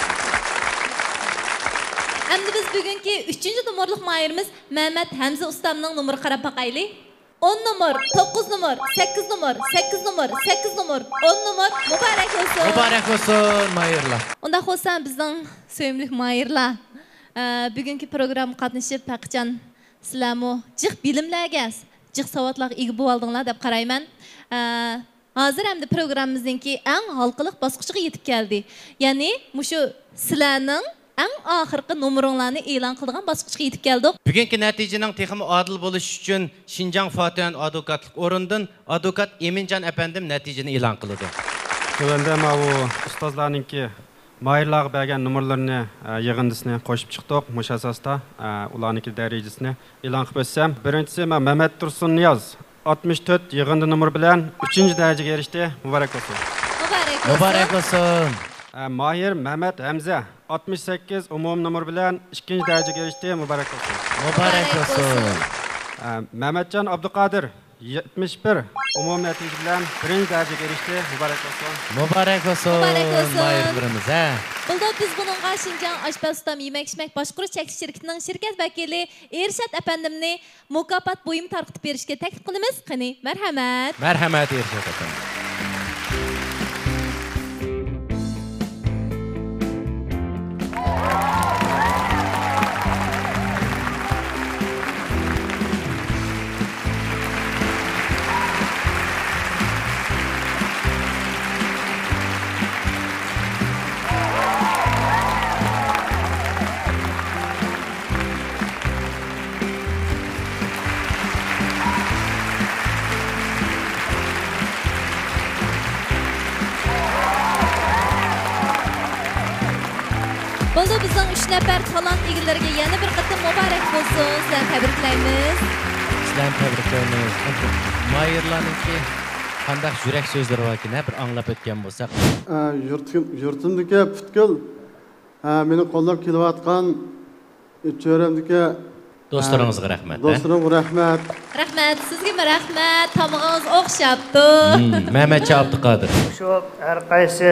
ئەمدى بىز بۈگۈنكى ئۈچىنچى نومۇرلۇق ماھىرىمىز مەمەت ھەمزە ئۇستامنىڭ نومۇرىغا قاراپ باقايلى. ئون نومۇر، توققۇز نومۇر، سەككىز نومۇر، سەككىز نومۇر، سەككىز نومۇر، ئون نومۇر. مۇبارەك بولسۇن! مۇبارەك بولسۇن، ماھىرلار! ئۇنداق بولسا، بىزنىڭ سۆيۈملۈك ماھىرلار، ئە، بۈگۈنكى پروگراممىغا قاتنىشىپ، ھەقىچان سىلەرمۇ جىق بىلىملەرگە، جىق ساۋاتلارغا ئىگە بولۇۋالدىڭلار دەپ قارايمەن. ئە، ھازىر ئەمدى پروگراممىمىزنىڭكى ئەڭ ھالقىلىق باسقۇچىغا يېتىپ كەلدى. يەنى مۇشۇ سىلەرنىڭ ئەڭ ئاخىرقى نومۇرۇڭلارنى ئېلان قىلىدىغان باسقۇچقا يېتىپ كەلدۇق. بۈگۈنكى نەتىجىنىڭ تېخىمۇ ئادىل بولۇشى ئۈچۈن، شىنجاڭ فاتىھەن ئادۋوكاتلىق ئورنىدىن ئادۋوكات ئىمىنجان ئەپەندىم نەتىجىنى ئېلان قىلىدۇ. تۆۋەندە ماۋۇ ئۇستازلارنىڭكى ماھىرلارغا بەرگەن نومۇرلىرىنى، ئە، يىغىندىسىنى قوشۇپ چىقتۇق. مۇشۇ ئاساستا، ئە، ئۇلارنىڭكى دەرىجىسىنى ئېلان قىلىپ ئۆتسەم، بىرىنچىسى مە-، مەمەت تۇرسۇن نىياز، ئاتمىش تۆت يىغىندى نومۇرى بىلەن ئۈچىنچى دەرىجىگە ئېرىشتى. مۇبارەك بولسۇن! مۇبارەك بولسۇن! مۇبارەك بولسۇن! ئە، ماھىر مەمەت ھەمزە، ئاتمىش سەككىز ئومۇمىي نومۇر بىلەن ئىككىنچى دەرىجىگە ئېرىشتى. مۇبارەك بولسۇن! مۇبارەك بولسۇن! ئە، مەمەتجان ئابدۇقادىر، يەتمىش بىر ئومۇمىي نەتىجە بىلەن بىرىنچى دەرىجىگە ئېرىشتى. مۇبارەك بولسۇن! مۇبارەك بولسۇن، مۇبارەك بولسۇن! ماھىرلىرىمىز، ھە. بولدى، بىز بۇنىڭغا شىنجاڭ ئاشپەز ئۇستام يېمەك-ئىچمەك باشقۇرۇش چەكلىك شىركىتىنىڭ شىركەت ۋەكىلى ئىرشات ئەپەندىمنى مۇكاپات بۇيۇمى تارقىتىپ بېرىشكە تەكلىپ قىلىمىز. قېنى، مەرھەمەت! مەرھەمەت، ئىرشات ئەپەندى! بولدى، بىزنىڭ ئۈچ نەپەر تالانت ئىگىلىرىگە يەنە بىر قېتىم مۇبارەك بولسۇن، سىلەرنى تەبرىكلەيمىز. سىلەرنى تەبرىكلەيمىز. ماھىرلارنىڭكى قانداق يۈرەك سۆزلىرى باركىن، ھە، بىر ئاڭلاپ ئۆتكەن بولساق. ئە، يۇرتۇم-، يۇرتۇمدىكى پۈتكۈل، ئە، مېنى قوللاپ كېلىۋاتقان چۆرەمدىكى، دوستلىرىڭىزغا ئە، رەھمەت، ھە؟ دوستلىرىمغا رەھمەت. رەھمەت، سىزگىمۇ رەھمەت، تامىقىڭىز ئوخشاپتۇ. مم، مەمەتجان ئابدۇقادىر. شۇ ھەر قايسى،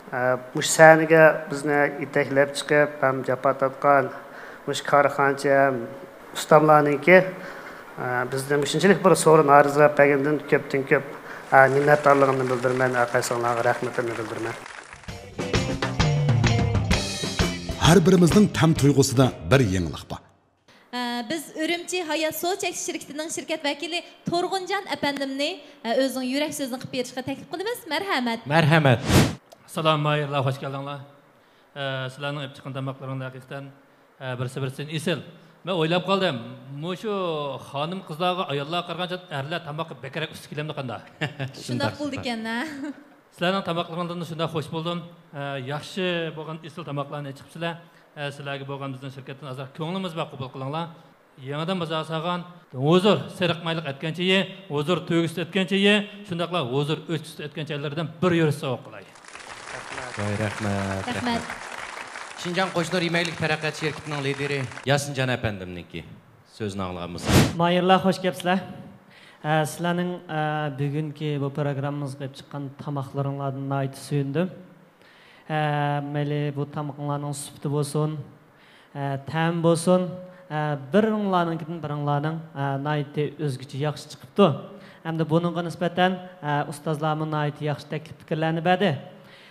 ئە، مۇشۇ سەھنىگە بىزنى يېتەكلەپ چىقىپ، ھەم جاپا تارتقان مۇشۇ كارخانىچى ھەم ئۇستاملارنىڭكى، ئە، بىزنى مۇشۇنچىلىك بىر سورۇن ھازىرلاپ بەرگىنىدىن كۆپتىن كۆپ، ئە، مىننەتدارلىقىمنى بىلدۈرىمەن، ھەر قايسىڭلارغا رەھمىتىمنى بىلدۈرىمەن. ھەر بىرىمىزنىڭ تەم تۇيغۇسىدا بىر يېڭىلىق بار. ئە، بىز ئۈرۈمچى ھايات سۇ چەكلىك شىركىتىنىڭ شىركەت ۋەكىلى تۇرغۇنجان ئەپەندىمنى، ئە، ئۆزىنىڭ يۈرەك سۆزىنى قىلىپ بېرىشقا تەكلىپ قىلىمىز. مەرھەمەت. مەرھەمەت. سالام ماھىرلار، خوش كەلدىڭلار. ئە، سىلەرنىڭ ئېلىپ چىققان تاماقلىرىڭلار ھەقىقەتەن، ئە، بىرسى بىرسىدىن ئېسىل. مەن ئويلاپ قالدىم، مۇشۇ خانىم قىزلارغا ئاياللارغا قارىغانچە ئەرلەر تاماققا بەكرەك ئۇستا كېلەمدۇ قانداق؟ شۇنداق بولىدىكەن ھە. سىلەرنىڭ تاماقلىرىڭلاردىن شۇنداق خوش بولدۇم. ئە، ياخشى بولغان ئېسىل تاماقلارنى چىقىپسىلەر. ئە، سىلەرگە بولغان بىزنىڭ شىركەتتىن ئازراق كۆڭلىمىز بار، قوبۇل قىلىڭلار. يېڭىدىن بازار سالغان ھۇزۇر سېرىق مايلىق ئەتكەنچە يە، ھۇزۇر تۈگىسى ئەتكەنچە يە، شۇنداقلا ھۇزۇر ئۆچكىسى ئەتكەنچە يەرلىرىدىن بىر يۈرۈش سوۋغا قىلاي. ۋاي، رەھمەت، رەھمەت. رەھمەت. شىنجاڭ قوشنۇر يېمەكلىك تەرەققىيات شىركىتىنىڭ لىدىرى ياسىنجان ئەپەندىمنىڭكى سۆزىنى ئاڭلىغان بولساق. ماھىرلار، خوش كەپسىلەر. ئە، سىلەرنىڭ، ئە، بۈگۈنكى بۇ پروگراممىمىزغا قىلىپ چىققان تاماقلىرىڭلاردىن ناھايىتى سۆيۈندۈم. ئە، مەيلى بۇ تامىقىڭلارنىڭ سۈپىتى بولسۇن، ئە، تەمى بولسۇن، ئە، بىرىڭلارنىڭكىدىن بىرىڭلارنىڭ، ئە، ناھايىتى ئۆزگىچە ياخشى چىقىپتۇ. ھەمدە بۇنىڭغا نىسبەتەن، ئە، ئۇستازلارمۇ ناھايىتى ياخشى تەكلىپ پىكىرلەرنى بەردى.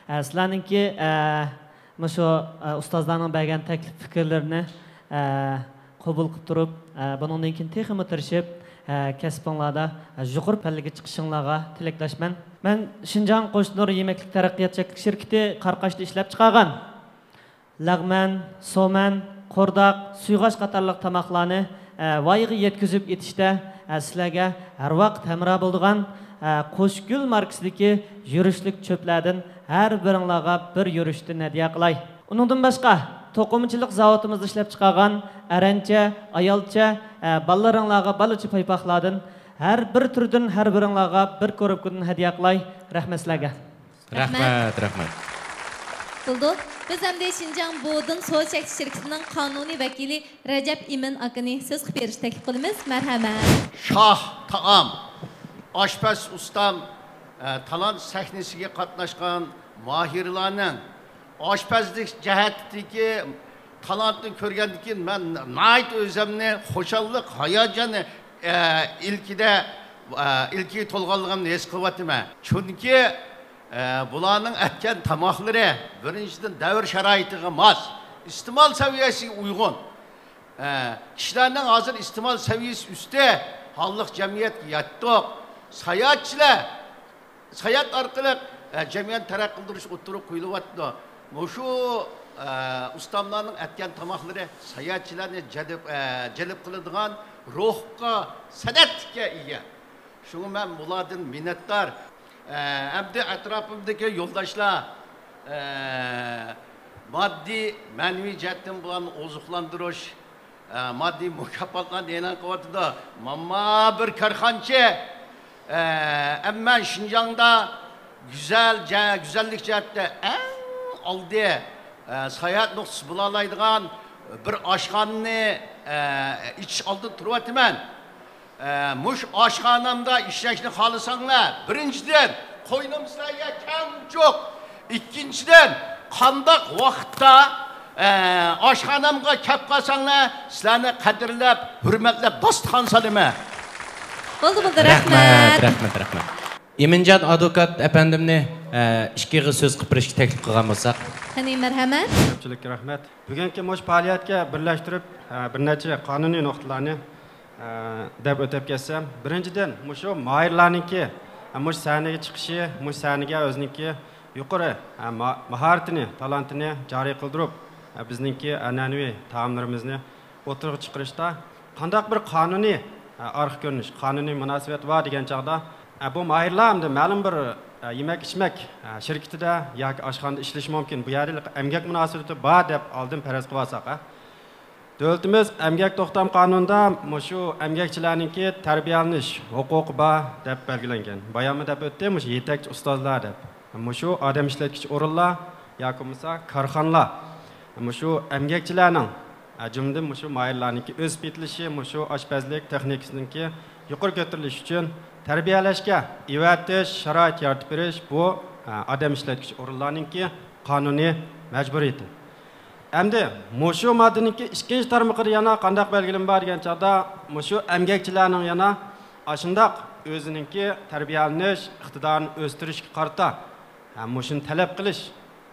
ئە، سىلەرنىڭكى، ئە، مۇشۇ، ئە، ئۇستازلارنىڭ بەرگەن تەكلىپ پىكىرلىرىنى، ئە، قوبۇل قىلىپ تۇرۇپ، ئە، بۇنىڭدىن كېيىن تېخىمۇ تىرىشىپ، ئە، كەسپىڭلاردا، ئە، يۇقىرى پەللىگە چىقىشىڭلارغا تىلەكداشمەن. مەن شىنجاڭ قوشنۇر يېمەكلىك تەرەققىيات چەكلىك شىركىتى قاراقاشتا ئىشلەپچىقارغان لەغمەن، سومەن، قورداق، سۇيغاچ قاتارلىق تاماقلارنى، ئە، ۋايىغا يەتكۈزۈپ ئېتىشتە، ئە، سىلەرگە ھەر ۋاقىت ھەمراھ بولىدىغان، ئە، قوشگۈل ماركىسىدىكى يۈرۈشلۈك چۆپلەردىن ھەر بىرىڭلارغا بىر يۈرۈشتىن ھەدىيە قىلاي. ئۇنىڭدىن باشقا، توقۇمىچىلىق زاۋۇتىمىزدا ئىشلەپچىقارغان ئەرەنچە، ئايالچە، ئە، بالىلىرىڭلارغا بالىچە پايپاقلاردىن ھەر بىر تۈردىن ھەر بىرىڭلارغا بىر كوروپكىدىن ھەدىيە قىلاي. رەھمەت سىلەرگە. رەھمەت، رەھمەت. بولىدۇ. بىز ئەمدى شىنجاڭ بودىن سودا چەكلىك شىركىتىنىڭ قانۇنىي ۋەكىلى رەجەپ ئىمىن ئاكىنى سۆز قىلىپ بېرىشنى تەكلىپ قىلىمىز. مەرھەمەت. شاھ تائام، ئاشپەز ئۇستام، ئە، تالانت سەھنىسىگە قاتناشقان ماھىرلارنىڭ ئاشپەزلىك جەھەتتىكى تالانتنى كۆرگەندىن كېيىن، مەن ناھايىتى ئۆزۈمنى خۇشاللىق، ھاياجان، ئە، ئىلكىدە، ئە، ئىلكىگە تولغانلىقىمنى ھېس قىلىۋاتىمەن. چۈنكى، ئە، بۇلارنىڭ ئەتكەن تاماقلىرى، بىرىنچىدىن، دەۋر شارائىتىغا ماس، ئىستېمال سەۋىيەسىگە ئۇيغۇن. ئە، كىشىلەرنىڭ ھازىر ئىستېمال سەۋىيەسى ئۈستى، ھاللىق جەمئىيەتكە يەتتۇق. ساياھەتچىلەر ساياھەت ئارقىلىق، ئە، جەمئىيەتنى تەرەققىي قىلدۇرۇش ئوتتۇرىغا قويۇلۇۋاتىدۇ. مۇشۇ، ئە، ئۇستاملارنىڭ ئەتكەن تاماقلىرى ساياھەتچىلەرنى جەلپ، ئە، جەلپ قىلىدىغان روھقا، سەنئەتلىككە ئىگە. شۇڭا مەن بۇلاردىن مىننەتدار. ئە، ئەمدى ئەتراپىمدىكى يولداشلار، ئە، ماددىي، مەنىۋى جەھەتتىن بۇلارنى ئوزۇقلاندۇرۇش، ئە، ماددىي مۇكاپاتلارنى ئېلان قىلىۋاتىدۇ. مانا بىر كارخانىچى، ئە، ئەمما شىنجاڭدا گۈزەل جە-، گۈزەللىك جەھەتتە ئەڭ ئالدى، ئە، ساياھەت نۇقتىسى بولالايدىغان بىر ئاشخانىنى، ئە، ئېچىش ئالدىدا تۇرۇۋاتىمەن. ئە، مۇشۇ ئاشخانامدا ئىشلەشنى خالىساڭلار، بىرىنچىدىن، قوينۇم سىلەرگە كەڭ جۇق. ئىككىنچىدىن، قانداق ۋاقىتتا، ئە، ئاشخانامغا كەپ قالساڭلار، سىلەرنى قەدىرلەپ، ھۆرمەتلەپ داستىخان سالىمەن. بولدى، بولدى، رەھمەت، رەھمەت. رەھمەت، رەھمەت. ئىمىنجان ئادۋوكات ئەپەندىمنى، ئە، ئىككى ئېغىز سۆز قىلىپ بېرىشكە تەكلىپ قىلغان بولساق. قېنى، مەرھەمەت. كۆپچىلىككە رەھمەت. بۈگۈنكى مۇشۇ پائالىيەتكە بىرلەشتۈرۈپ، ئە، بىر نەچچە قانۇنىي نۇقتىلارنى، ئە، دەپ ئۆتۈپ كەتسەم، بىرىنچىدىن، مۇشۇ ماھىرلارنىڭكى، ئە، مۇشۇ سەھنىگە چىقىشى، مۇشۇ سەھنىگە ئۆزىنىڭكى يۇقىرى، ئە، ما-، ماھارىتىنى، تالانتىنى جارى قىلدۇرۇپ، ئە، بىزنىڭكى ئەنئەنىۋى تائاملىرىمىزنى ئوتتۇرىغا چىقىرىشتا قانداق بىر قانۇنىي، ئە، ئارقا كۆرۈنۈش، قانۇنىي مۇناسىۋەت بار دېگەن چاغدا، ئە، بۇ ماھىرلار ئەمدى مەلۇم بىر، ئە، يېمەك-ئىچمەك، ئە، شىركىتىدە ياكى ئاشخانىدا ئىشلىشى مۇمكىن. بۇ يەردە ئەمگەك مۇناسىۋىتى بار دەپ ئالدىن پەرەز قىلىۋالساق، ئە. دۆلىتىمىز ئەمگەك توختام قانۇنىدا مۇشۇ ئەمگەكچىلەرنىڭكى تەربىيەلىنىش ھوقۇقى بار دەپ بەلگىلەنگەن. بايانمۇ دەپ ئۆتتى، مۇشۇ يېتەكچى ئۇستازلار دەپ. مۇشۇ ئادەم ئىشلەتكۈچى ئورۇنلار ياكى بولمىسا كارخانىلار مۇشۇ ئەمگەكچىلەرنىڭ، ئە، جۈملىدىن مۇشۇ ماھىرلارنىڭكى ئۆسۈپ يېتىلىشى، مۇشۇ ئاشپەزلىك تېخنىكىسىنىڭكى يۇقىرى كۆتۈرۈلۈشى ئۈچۈن تەربىيەلەشكە ئەۋەتىش شارائىتى يارىتىپ بېرىش، بۇ، ئە، ئادەم ئىشلەتكۈچى ئورۇنلارنىڭكى قانۇنىي مەجبۇرىيىتى. ئەمدى مۇشۇ ماددىنىڭكى ئىككىنچى تارمىقىدا يەنە قانداق بەلگىلىمە بار دېگەن چاغدا، مۇشۇ ئەمگەكچىلەرنىڭ يەنە ئاشۇنداق ئۆزىنىڭكى تەربىيەلىنىش ئىقتىدارىنى ئۆستۈرۈشكە قارىتا، ھە، مۇشۇنى تەلەپ قىلىش،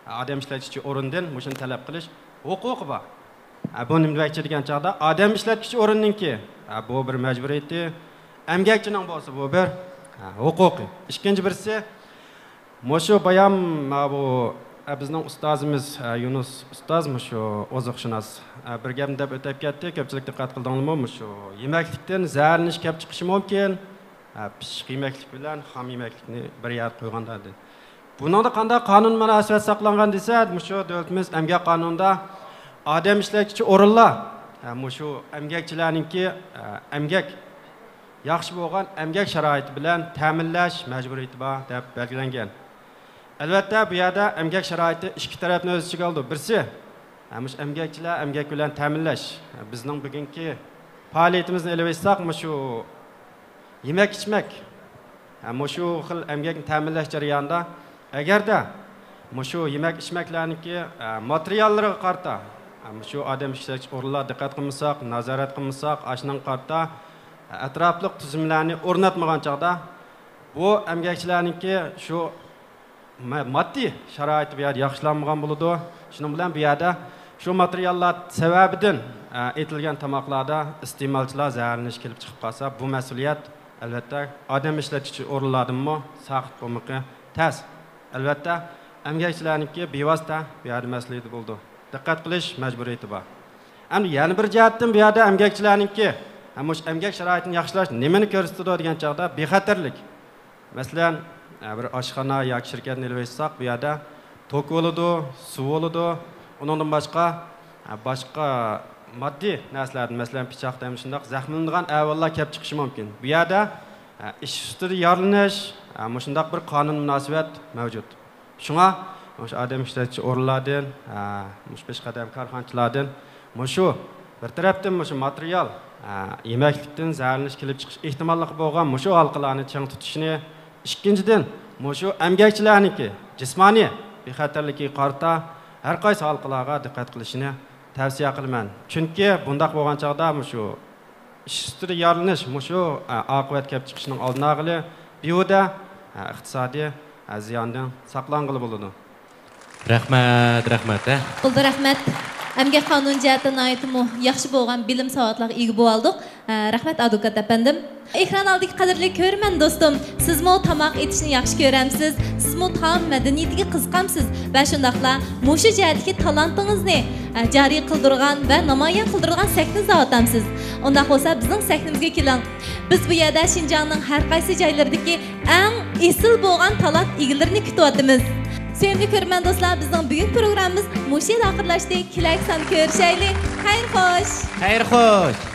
ئادەم ئىشلەتكۈچى ئورۇندىن مۇشۇنى تەلەپ قىلىش ھوقۇقى بار. ھە، بۇ نېمە دېمەكچى دېگەن چاغدا، ئادەم ئىشلەتكۈچى ئورۇننىڭكى، ھە، بۇ بىر مەجبۇرىيىتى، ئەمگەكچىنىڭ بولسا بۇ بىر، ھە، ھوقۇقى. ئىككىنچى بىرسى، مۇشۇ بايام، ھە، بۇ، ھە، بىزنىڭ ئۇستازىمىز، ھە، يۇنۇس ئۇستاز، مۇشۇ ئوزۇقشۇناس، ھە، بىر گەپنى دەپ ئۆتۈپ كەتتى. كۆپچىلىك دىققەت قىلدىڭلارمۇ؟ مۇشۇ يېمەكلىكتىن زەھەرلىنىش كەپ چىقىشى مۇمكىن. ھە، پىششىق يېمەكلىك بىلەن خام يېمەكلىكنى بىر يەردە قويغاندا، دېدى. بۇنىڭدا قانداق قانۇن مۇناسىۋەت ساقلانغان دېسە، مۇشۇ دۆلىتىمىز ئەمگەك قانۇنىدا ئادەم ئىشلەتكۈچى ئورۇنلار، ھە، مۇشۇ ئەمگەكچىلەرنىڭكى، ھە، ئەمگەك، ياخشى بولغان ئەمگەك شارائىتى بىلەن تەمىنلەش مەجبۇرىيىتى بار دەپ بەلگىلەنگەن. ئەلۋەتتە، بۇ يەردە ئەمگەك شارائىتى ئىككى تەرەپنى ئۆز ئىچىگە ئالىدۇ. بىرسى، ھە، مۇشۇ ئەمگەكچىلەر ئەمگەك بىلەن تەمىنلەش. بىزنىڭ بۈگۈنكى پائالىيىتىمىزنى ئېلىۋېتساق، مۇشۇ يېمەك-ئىچمەك، ھە، مۇشۇ خىل ئەمگەكنى تەمىنلەش جەريانىدا، ئەگەردە مۇشۇ يېمەك-ئىچمەكلەرنىڭكى، ھە، ماتېرىياللىرىغا قارىتا، ھە، مۇشۇ ئادەم ئىشلەتكۈچى ئورۇنلار دىققەت قىلمىساق، نازارەت قىلمىساق، ئاشۇنىڭغا قارىتا، ھە، ئەتراپلىق تۈزۈملەرنى ئورناتمىغان چاغدا، بۇ ئەمگەكچىلەرنىڭكى شۇ ما-، ماددىي شارائىتى بۇ يەردە ياخشىلانمىغان بولىدۇ. شۇنىڭ بىلەن بۇ يەردە شۇ ماتېرىياللار سەۋەبىدىن، ئە، ئېتىلگەن تاماقلاردا ئىستېمالچىلار زەھەرلىنىش كېلىپ چىقىپ قالسا، بۇ مەسئۇلىيەت، ئەلۋەتتە، ئادەم ئىشلەتكۈچى ئورۇنلاردىنمۇ ساقىت بولمىقى تەس. ئەلۋەتتە، ئەمگەكچىلەرنىڭكى بىۋاسىتە بۇ يەردە مەسئۇلىيىتى بولىدۇ. دىققەت قىلىش مەجبۇرىيىتى بار. ئەمدى يەنە بىر جەھەتتىن بۇ يەردە ئەمگەكچىلەرنىڭكى، ھە، مۇشۇ ئەمگەك شارائىتىنى ياخشىلاش نېمىنى كۆرسىتىدۇ دېگەن چاغدا، بىخەتەرلىك. مەسىلەن، ئە، بىر ئاشخانا ياكى شىركەتنى ئېلىۋېتساق، بۇ يەردە توك بولىدۇ، سۇ بولىدۇ. ئۇنىڭدىن باشقا، ئە، باشقا ماددىي نەرسىلەردىن، مەسىلەن، پىچاقتەك شۇنداق زەخىملىنىدىغان ئەھۋاللار كەپ چىقىشى مۇمكىن. بۇ يەردە، ئە، ئىش ئۈستىدە يارىلىنىش، ئە، مۇشۇنداق بىر قانۇن مۇناسىۋەت مەۋجۇت. شۇڭا مۇشۇ ئادەم ئىشلەتكۈچى ئورۇنلاردىن، ئە، مۇشۇ پېشقەدەم كارخانىچىلاردىن مۇشۇ بىر تەرەپتىن مۇشۇ ماتېرىيال، ئە، يېمەكلىكتىن زەھەرلىنىش كېلىپ چىقىش ئېھتىماللىقى بولغان مۇشۇ ھالقىلارنى چىڭ تۇتۇشنى، ئىككىنچىدىن، مۇشۇ ئەمگەكچىلەرنىڭكى جىسمانىي بىخەتەرلىكىگە قارىتا ھەر قايسى ھالقىلارغا دىققەت قىلىشىنى تەۋسىيە قىلىمەن. چۈنكى بۇنداق بولغان چاغدا مۇشۇ ئىش ئۈستىدە يارىلىنىش، مۇشۇ، ئە، ئاقىۋەت كەپ چىقىشىنىڭ ئالدىنى ئالغىلى، بىھۇدە، ئە، ئىقتىسادىي، ئە، زىياندىن ساقلانغىلى بولىدۇ. رەھمەت، رەھمەت، ھە. بولدى، رەھمەت. ئەمگەك قانۇن جەھەتتە ناھايىتىمۇ ياخشى بولغان بىلىم ساۋاتلارغا ئىگە بولالدۇق. ئە، رەھمەت، ئادۋوكات ئەپەندىم. ئېكران ئالدىدىكى قەدىرلىك كۆرۈرمەن دوستۇم، سىزمۇ تاماق ئېتىشنى ياخشى كۆرەمسىز؟ سىزمۇ تائام مەدەنىيىتىگە قىزىقامسىز؟ ۋە شۇنداقلا مۇشۇ جەھەتتىكى تالانتىڭىزنى، ئە، جارى قىلدۇرغان ۋە نامايان قىلدۇرىدىغان سەھنە ئىزدەۋاتامسىز؟ ئۇنداق بولسا بىزنىڭ سەھنىمىزگە كېلىڭ. بىز بۇ يەردە شىنجاڭنىڭ ھەر قايسى جايلىرىدىكى ئەڭ ئېسىل بولغان تالانت ئىگىلىرىنى كۈتۈۋاتىمىز. سۆيۈملۈك كۆرۈرمەن دوستلار، بىزنىڭ بۈگۈنكى پروگراممىمىز مۇشۇ يەردە ئاخىرلاشتى. كېلەركى ساندا كۆرۈشەيلى. خەير خوش! خەير خوش!